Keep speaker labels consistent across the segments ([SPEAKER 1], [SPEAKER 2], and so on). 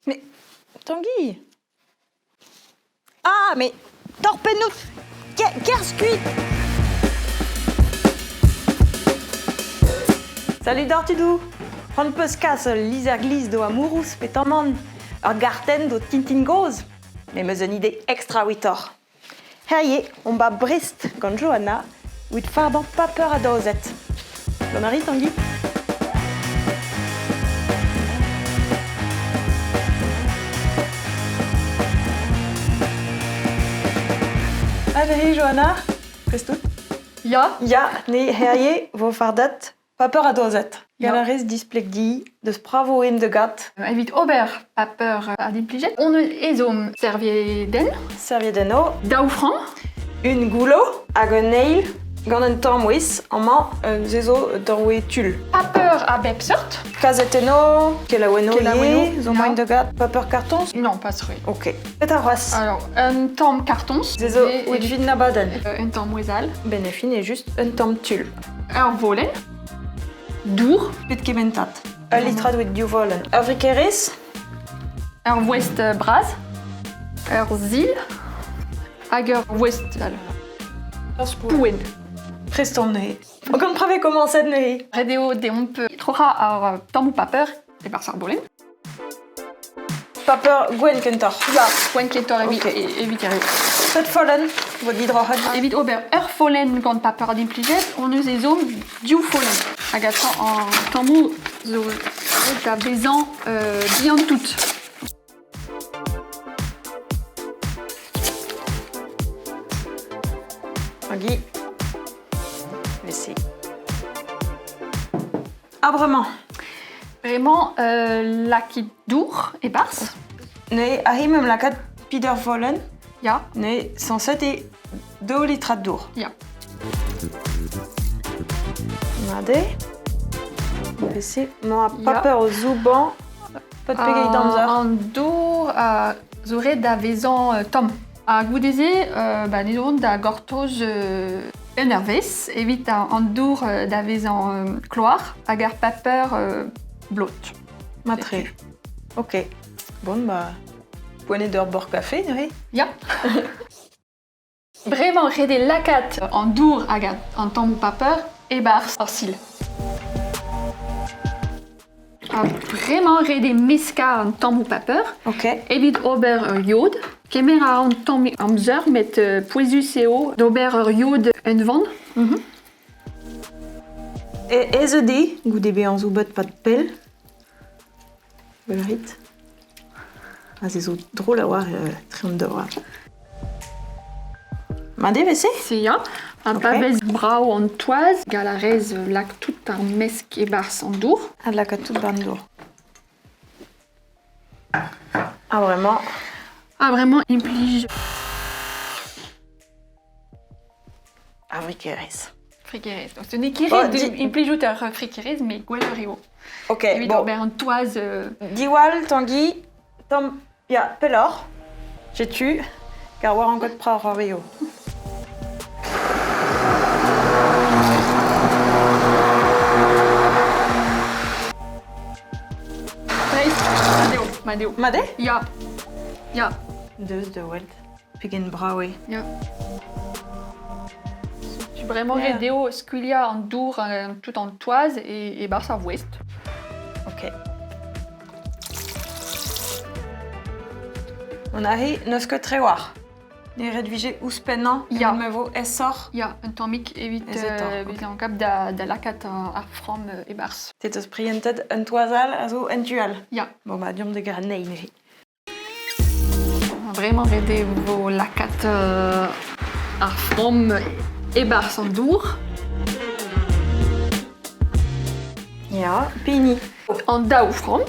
[SPEAKER 1] Mais Tanguy Ah, mais torpennoù Kerzh kuit Salut d'ar tudou C'hoant peus kas ul lizher glizh d'ho amourouz petamant ur gartenn d'ho tintin gozh Me 'm eus un ide extra 'witoc'h. Hirie omp 'ba Brest gant Johanna evit fardañ paper adaozet. Gant a ri, Tanguy? Adri, Johanna, prest out?
[SPEAKER 2] Ya.
[SPEAKER 1] Ya, ne hirie vo fardet paper adaozet. Gant a rez displeg di deus pravo en da gat.
[SPEAKER 2] Evit ober paper adimplijet, on eus ezhomm serviedenn.
[SPEAKER 1] Serviedenno.
[SPEAKER 2] Daou franc.
[SPEAKER 1] Un goullo hag un eil gant un tamm-ouez. Amañ, se zo dorwe tul.
[SPEAKER 2] Paper a bep seurt.
[SPEAKER 1] Kazetenno, kelaouenno ivez, zo moaien da gat. Paper kartoñs
[SPEAKER 2] Non, pas re.
[SPEAKER 1] Ok. Petra c'hoazh
[SPEAKER 2] Alors, un tamm kartoñs.
[SPEAKER 1] Se zo evit fin abadenn.
[SPEAKER 2] Un tamm mouezh
[SPEAKER 1] Ben e fin eo just un tamm tul.
[SPEAKER 2] Ur volenn. Dour.
[SPEAKER 1] Pet kementad Ul litrad evit div volenn. Ur frikerez
[SPEAKER 2] Ur voest bras. Ur sil. Hag ur voest all.
[SPEAKER 1] Ur spouenn. Prest on neuze. Gant prave komañset neuze.
[SPEAKER 2] Ret eo deomp troc'hañ ar tammoù paper e-barzh ar bolenn.
[SPEAKER 1] Paper gwenn kentoc'h.
[SPEAKER 2] Ya, gwenn kentoc'h evit, okay. evit erru.
[SPEAKER 1] Pet follenn vo didroc'het?
[SPEAKER 2] Evit ober ur follenn gant paper adimplijet, hon eus ezhomm div follenn. Hag atañ an tammoù zo da vezañ euh, bihan tout.
[SPEAKER 1] Tanguy, laissez. Ah bremañ
[SPEAKER 2] Bremañ euh, lakit dour e-barzh.
[SPEAKER 1] Neuze aze meump lakaat Peter Vollen.
[SPEAKER 2] Ya.
[SPEAKER 1] Neuze sañset eo daou litrad dour.
[SPEAKER 2] Ya.
[SPEAKER 1] Mat eo. Bese mañ ar paper o zoubañ Pat pegeit amzer?
[SPEAKER 2] An dour a zo ret da vezañ tomm. Ha goude-se, ba, ne zont da gortoz un eurvezh evit an dour da vezañ kloar hag ar paper blot.
[SPEAKER 1] Matre. Ok. Bon, bah, poent d'ur bord café, neuze?
[SPEAKER 2] Ya. Bremañ ret eo lakaat an dour hag an tammoù paper e-barzh ar sil. Ha bremañ ret eo meskañ an tammoù paper
[SPEAKER 1] Ok.
[SPEAKER 2] evit ober ur yod. Kemer a ran tamm amzer met pouezus eo d'ober ur yod unvan.
[SPEAKER 1] E ez eo goude bezañ zo bet 'pad pell. Gwell a rit. Aze zo drol a-walc'h tre an daou. Mat eo se?
[SPEAKER 2] Se ya. Ha pa vez brav an toaz, gall a rez lak tout ar mesk e-barzh an dour.
[SPEAKER 1] Ha lakaat tout ba'n dour. Ah vraiment?
[SPEAKER 2] Ah vraiment implij.
[SPEAKER 1] Ar frikerez.
[SPEAKER 2] Frikerez. Donc ce n'est ket ret oh, implijout ur frikerez, mais gwelloc'h eo.
[SPEAKER 1] Ok,
[SPEAKER 2] Evit
[SPEAKER 1] bon.
[SPEAKER 2] ober un toaz... Euh...
[SPEAKER 1] Diwall, Tanguy, tamm... Ya, pelloc'h. Setu, kar war an god pra c'hoarvezio.
[SPEAKER 2] Dreist, mat eo, mat eo.
[SPEAKER 1] Mat eo?
[SPEAKER 2] Ya, ya.
[SPEAKER 1] Deus da welt. Pegen brav eo.
[SPEAKER 2] Ya. Setu bremañ ret eo skuilhañ an dour tout an toaz e e-barzh ar voest.
[SPEAKER 1] Ok. On aze n'eus ket trawalc'h. Ne ret vije ouzhpennañ
[SPEAKER 2] Ya.
[SPEAKER 1] evit ma vo aesoc'h.
[SPEAKER 2] Ya, un tammig evit
[SPEAKER 1] Aezetoc'h, ok.
[SPEAKER 2] bezañ kap da, da lakaat ar framm e-barzh.
[SPEAKER 1] Te 'teus prientet un toaz all a zo en tu all.
[SPEAKER 2] Ya.
[SPEAKER 1] Bon bah deomp da garat anezhi neuze.
[SPEAKER 2] Bremañ ret eo vo lakaat ar framm e-barzh an dour.
[SPEAKER 1] Ya, pehini?
[SPEAKER 2] An daou framm.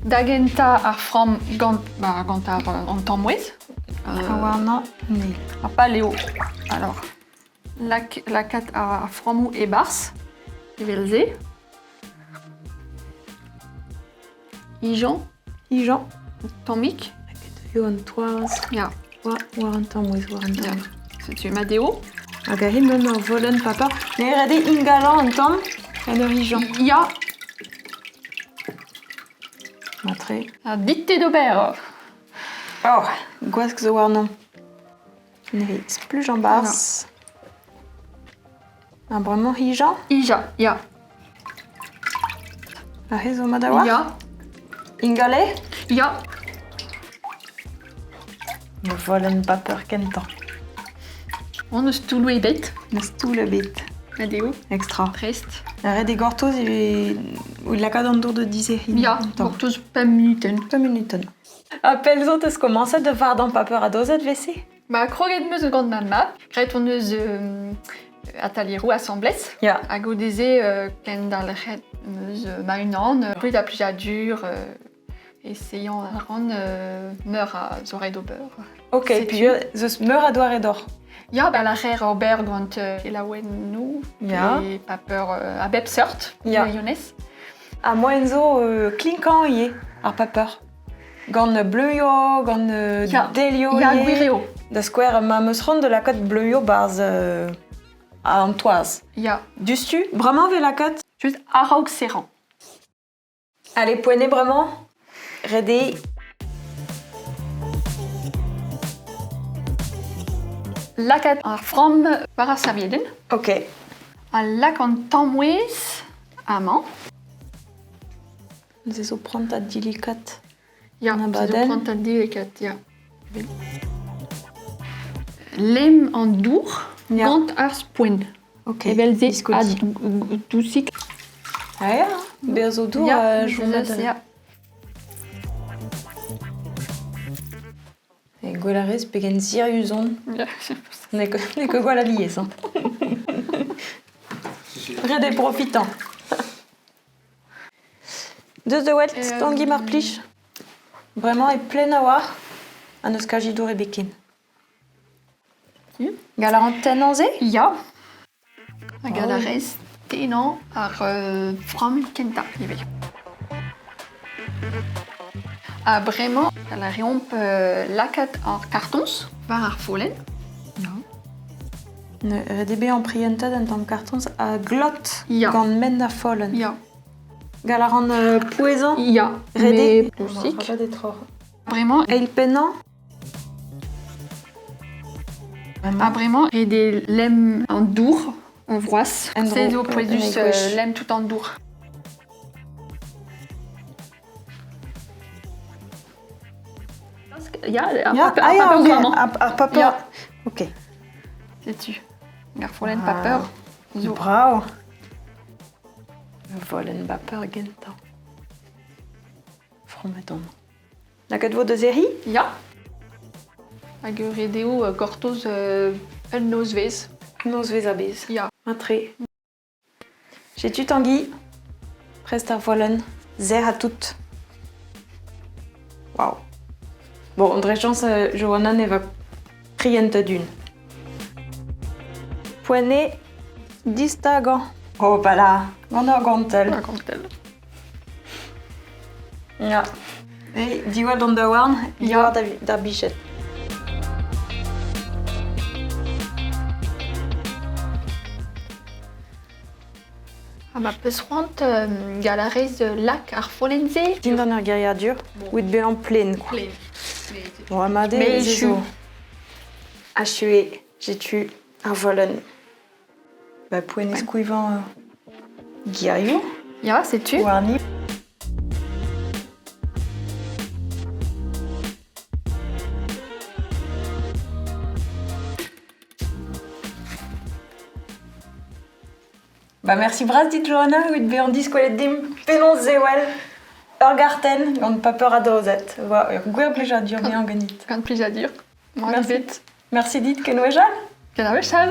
[SPEAKER 2] Da gentañ ar framm gant, bah, gant ar, an tammouez.
[SPEAKER 1] Ha warnañ ne.
[SPEAKER 2] Ar pal eo. Alors, lak, lakaat ar frammoù e-barzh, evel-se. Ijañ.
[SPEAKER 1] Ijañ.
[SPEAKER 2] Tammig.
[SPEAKER 1] Hag an toaz.
[SPEAKER 2] Ya.
[SPEAKER 1] War, war an tammouez, war an tamm.
[SPEAKER 2] Setu mat eo.
[SPEAKER 1] Hag aze meump ur volenn papa. Ne ret eo ingalañ an tamm en ur ijañ.
[SPEAKER 2] Ya.
[SPEAKER 1] Matre.
[SPEAKER 2] Ha dit-te d'ober.
[SPEAKER 1] Oh, gwask zo warnañ. Neuze, spluj an barzh. Ha bremañ hijañ?
[SPEAKER 2] Hijañ, ya.
[SPEAKER 1] Aze zo mat a-walc'h?
[SPEAKER 2] Ya.
[SPEAKER 1] Ingal eo?
[SPEAKER 2] Ya.
[SPEAKER 1] Volenn paper kentañ.
[SPEAKER 2] On eus toulloù ebet.
[SPEAKER 1] N'eus toull ebet.
[SPEAKER 2] Ha eo.
[SPEAKER 1] Extra.
[SPEAKER 2] Prest.
[SPEAKER 1] Ret eo gortoz e lakaat an dour da dizec'hiñ.
[SPEAKER 2] Ya, gortoz pemp munutenn.
[SPEAKER 1] Pemp munutenn. Ha pell zo 'teus komañset da fardañ paper adozet 'vez-se?
[SPEAKER 2] Ba, kroget 'm eus gant ma mab. Graet hon eus atalieroù asambles.
[SPEAKER 1] Ya.
[SPEAKER 2] Ha goude-se kendalc'het 'm eus ma-unan, brud ha plijadur, Essayañ a ran meur a zoare d'ober.
[SPEAKER 1] Ok, puis zeus meur a doare d'or.
[SPEAKER 2] Ya, ba la rer ober gant kelaouennoù
[SPEAKER 1] Ya.
[SPEAKER 2] pe paper a bep seurt,
[SPEAKER 1] Ya.
[SPEAKER 2] gwirionez.
[SPEAKER 1] Ha moaien zo klinkañ ivez, ar paper. Gant bleuioù, gant
[SPEAKER 2] Ya.
[SPEAKER 1] delioù
[SPEAKER 2] Ya,
[SPEAKER 1] ivez.
[SPEAKER 2] gwir eo.
[SPEAKER 1] Da skouer, ma 'm eus c'hoant da lakaat bleuioù 'barzh an toaz.
[SPEAKER 2] Ya.
[SPEAKER 1] Diouzhtu, bremañ 'vez lakaat
[SPEAKER 2] Just a-raok serrañ.
[SPEAKER 1] Allez, poent eo bremañ. Ret eo.
[SPEAKER 2] Lakaat ar framm war ar serviedenn.
[SPEAKER 1] Ok.
[SPEAKER 2] Ha lak an tammouez amañ.
[SPEAKER 1] Se zo prantad dilikat.
[SPEAKER 2] Ya,
[SPEAKER 1] An
[SPEAKER 2] se zo
[SPEAKER 1] abadenn.
[SPEAKER 2] prantad dilikat, ya. Lemm an dour
[SPEAKER 1] Ya.
[SPEAKER 2] gant ar spoen.
[SPEAKER 1] Ok.
[SPEAKER 2] Evel-se,
[SPEAKER 1] Diskoti.
[SPEAKER 2] ha dousik.
[SPEAKER 1] Ah ya, bezañ zo dour
[SPEAKER 2] Ya,
[SPEAKER 1] chomet.
[SPEAKER 2] ya.
[SPEAKER 1] E gwell a rez pegen sirius on.
[SPEAKER 2] Ya.
[SPEAKER 1] N'eo ket n'eo ket gwall alies. Hein. Ret eo profitañ. Deus da welet, Tangi mar plij. Bremañ e plen a-walc'h ha n'eus kazi dour ebet ken. Gall a ran tennañ se?
[SPEAKER 2] Ya. Hag a rez tennañ ar framm kentañ ivez. Ha bremañ, a reomp lakaat ar kartoñs war ar follenn.
[SPEAKER 1] Ya. Ret eo bezañ prientet un tamm kartoñs a glot
[SPEAKER 2] Ya.
[SPEAKER 1] gant ment ar follenn.
[SPEAKER 2] Ya.
[SPEAKER 1] Gall a ran pouezañ?
[SPEAKER 2] Ya.
[SPEAKER 1] Ret eo.
[SPEAKER 2] Mais dousik.
[SPEAKER 1] Bremañ, eilpennañ.
[SPEAKER 2] Ha bremañ, ret eo lemm an dour vroaz.
[SPEAKER 1] En-dro,
[SPEAKER 2] Se zo pouezus
[SPEAKER 1] en gwech.
[SPEAKER 2] lemm tout an dour. Ya, ar
[SPEAKER 1] Ya,
[SPEAKER 2] paper,
[SPEAKER 1] ah
[SPEAKER 2] ar
[SPEAKER 1] ya,
[SPEAKER 2] paper
[SPEAKER 1] ok.
[SPEAKER 2] zo amañ.
[SPEAKER 1] Ar paper.
[SPEAKER 2] Ya.
[SPEAKER 1] Ok.
[SPEAKER 2] Setu. Ar follenn paper zo.
[SPEAKER 1] Brav. Volenn baper gentañ. Fromet on. Lakaet vo da serriñ?
[SPEAKER 2] Ya. Hag ret eo gortoz un nozvezh.
[SPEAKER 1] Nozvezh a-bezh.
[SPEAKER 2] Ya.
[SPEAKER 1] Matre. Setu Tanguy, prest ar volenn, serr ha tout. Waouh. Bon, dre chañs, Johanna ne va prientet d'un. Poent eo distagañ. Oh, bah là, gant ur gontell.
[SPEAKER 2] Ur gontell.
[SPEAKER 1] Ya. E diwall d'an daouarn, diwall d'ar biched.
[SPEAKER 2] Ha ma peus c'hoant gall a rez lak ar follenn-se.
[SPEAKER 1] Dindan ur geriadur, evit bezañ plaen. Quoi.
[SPEAKER 2] Plaen.
[SPEAKER 1] Bon, mat eo,
[SPEAKER 2] Mais
[SPEAKER 1] se
[SPEAKER 2] echu.
[SPEAKER 1] zo. Achu eo, setu ar volenn. Ba poent eo skuizhañ gerioù
[SPEAKER 2] Ya, setu.
[SPEAKER 1] warni. Ba merci bras dit Johanna evit bezañ diskwelet dimp penaos sevel ur gartenn gant paper adozet. Oa ur gwir blijadur bezañ ganit.
[SPEAKER 2] Gant plijadur.
[SPEAKER 1] Merci. Merci dit kenwejal.
[SPEAKER 2] Kenwejal.